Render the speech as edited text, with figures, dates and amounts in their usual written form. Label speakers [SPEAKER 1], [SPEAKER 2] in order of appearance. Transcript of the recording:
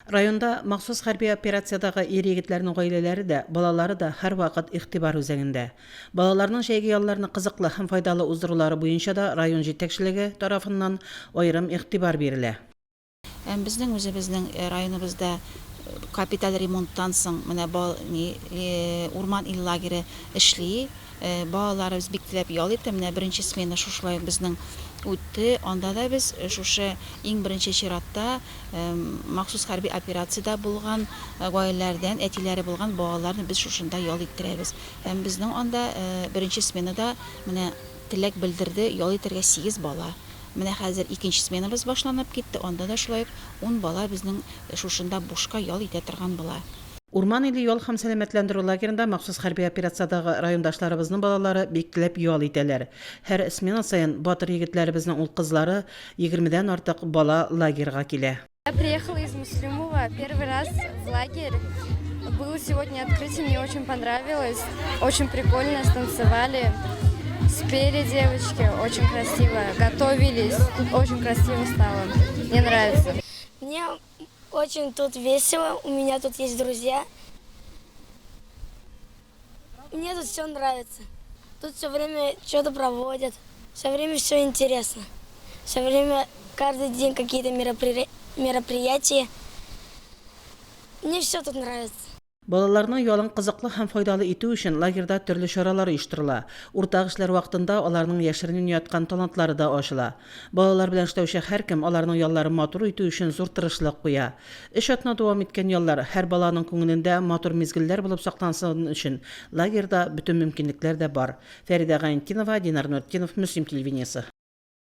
[SPEAKER 1] Районда махсус хәрби операциядәге ир-егетләрнең гаиләләре дә, балалары да һәрвакыт игътибар үзәгендә. Балаларның җәйге ялларны кызыклы һәм файдалы уздырулары буенча да район җитәкчелеге тарафыннан аерым игътибар бирелә.
[SPEAKER 2] Безнең үзебезнең районыбызда капиталь ремонттан соң менә бал ни Урман ил лагере эшли. Балаларыбыз бик теләп ял итә. Менә беренче смена шушылай безнең үтте. Анда да без шушы иң беренче чиратта махсус хәрби операциядә булган гаиләләрдән әтиләре булган балаларны без шушында ял иттерәбез. Һәм безнең анда беренче сменада менә теләк белдерде ял итәргә сигез бала. Менә хәзер икенче сменабыз башланып китте, анда да шулай ук ун бала безнең шушында бушка ял итә торган була.
[SPEAKER 1] Урман иле ял һәм сәламәтләндерү лагеренда махсус хәрби операциядәге райондашларыбызның балалары бик теләп ял итәләр. Һәр смена саен батыр егетләребезнең ул-кызлары, егермедән артык бала лагерьга килә.
[SPEAKER 3] Я приехала из Муслюмова первый раз в лагерь. Было сегодня открытие, мне очень понравилось. Очень прикольно станцевали. Спели девочки, очень красиво. Готовились, тут очень красиво стало. Мне нравится.
[SPEAKER 4] Мне Очень тут весело, у меня тут есть друзья. Мне тут все нравится. Тут все время что-то проводят, все время все интересно. Все время, каждый день какие-то мероприятия. Мне все тут нравится.
[SPEAKER 1] Балаларның ялын кызыклы һәм файдалы итү өчен лагерьда төрле чаралар оештырыла. Уртак эшләр вакытында аларның яшеренен яткан талантлары да ачыла. Балалар белән эшләүче һәркем аларның ялларын матур итү өчен зур тырышлык куя. Өч атна дәвам иткән яллар һәр баланың күңелендә матур мизгелләр булып саклансын өчен лагерьда бөтен мөмкинлекләр дә бар. Фәридә Гайнетдинова, Динар Нуртдинов, Мөслим телевидениесе.